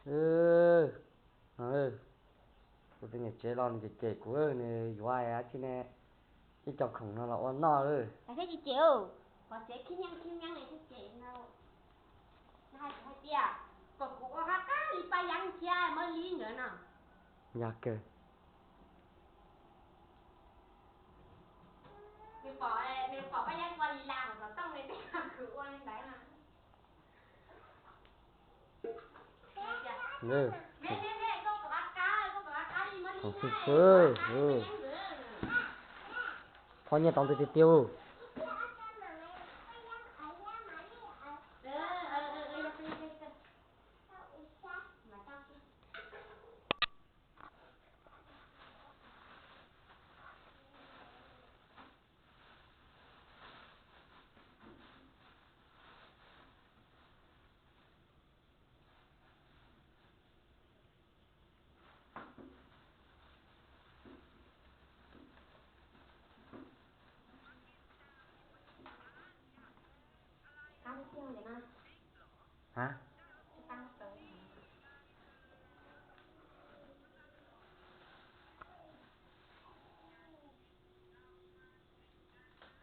Kuv tus niam tsev los nws cem cem kuv, nws yuav dab tsi ne, ib co khoom no los ua noj. Thiab cem cem, pom tsev khib nyeeb khib nyeeb li thiab cem no. Nws hais tias kom kuv ua qab qab li Paj Yeeb thiab Mab Lib nkawd no. Yog kawg. Nws pom, nws pom Paj Yeeb ua li las hauv xov tooj li, kuv ua li ntawd na. Phob nyiaj tau ntau tiag tiag.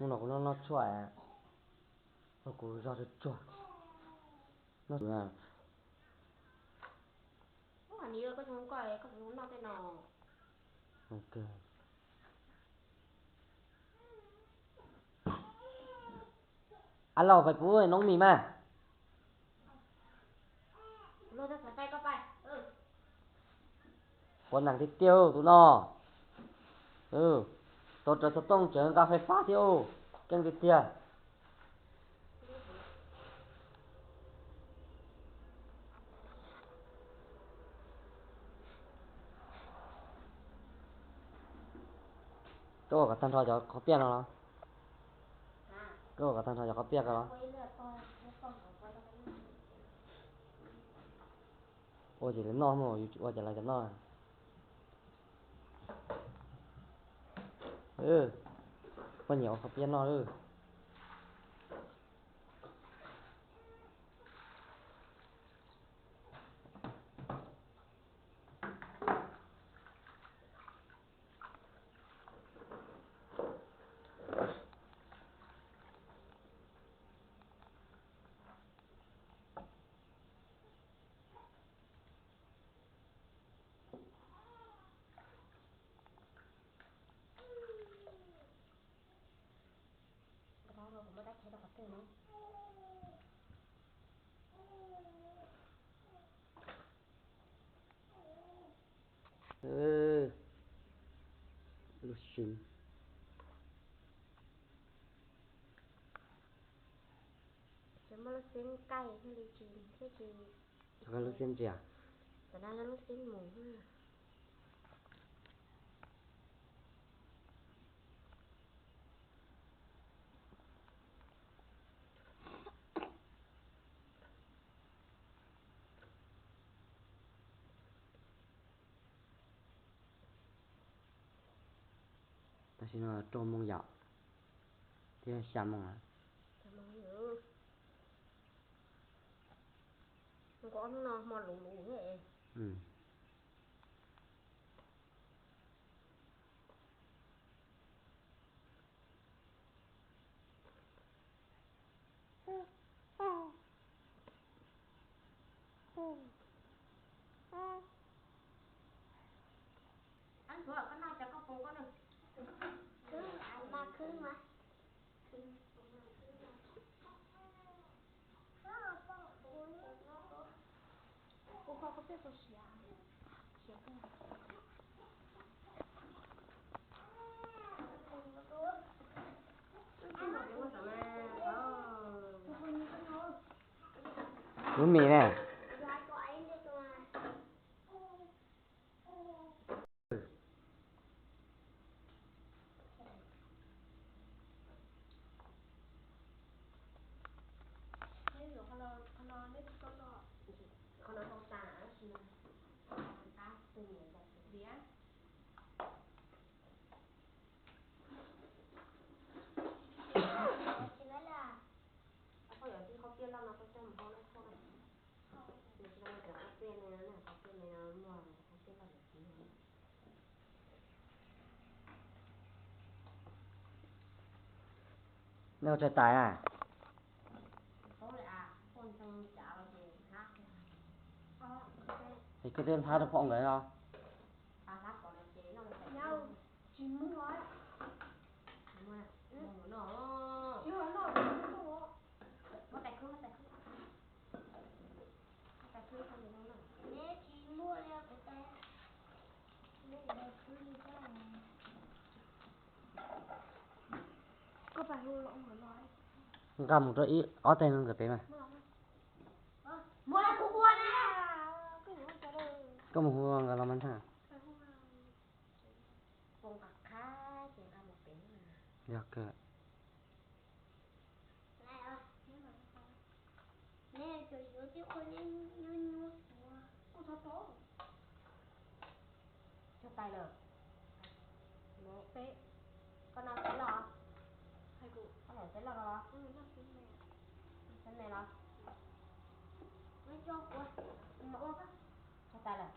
Hnub no kuv noj noj tshuaj, kuv zog tsuag tsuag. Alo, pais pub noob mis mas. Quav nees tiag tiag tus no. Tau raws xov tooj tseem nqa fais fab thiab, keej tiag tiag. Koj ua kom tag nrho cov qhov piaj no los? Koj ua kom tag nrho cov qhov piaj ko los? Ua ces lawv noj, yus tsis ua ces lawv cov noj. Poj niam ua qhov piaj noj lawm. Lub xeeb, tsis muaj lub xeeb nqaij thiaj li tsis, thiab tsis, lub xeeb ntsia, tam no lub xeeb mus. Tam sim no rau moos yom, thiab xya moos lawm. Nkaus ob hnub no hmo luv luv thiab. Lub mis ne. Koj yuav tib qhov piaj loj no koj coj mus hau lawm, nws tsis tau mus cov qhov piaj li no na. Nej ua tsaug tais na. Es koj twb hlab rau phom nkawd no. Nqa mus rau ib ob teg no ntawm pem mas. Koj mus hu nkawd los mas ntag. Yog kawg. Tsuag tais lawm. Koj no tsis loj. Koj lawm tsis loj no los? Tsis me los? Tsuag tais lawm.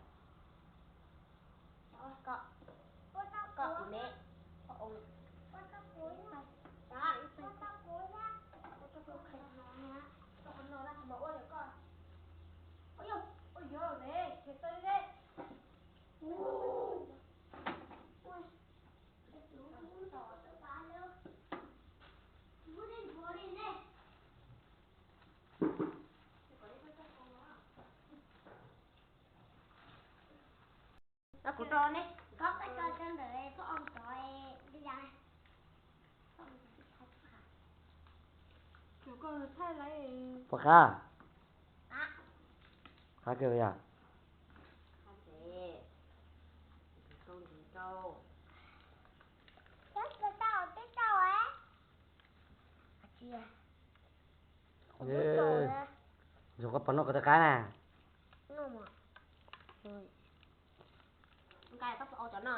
Koj, koj me, koj ua. Kuv rau ne, koj ntawm poj ong tod li cas? Pom qab, qab kawg yom. Zoo koj pom noj koj tau qab na. Kuv au cov no.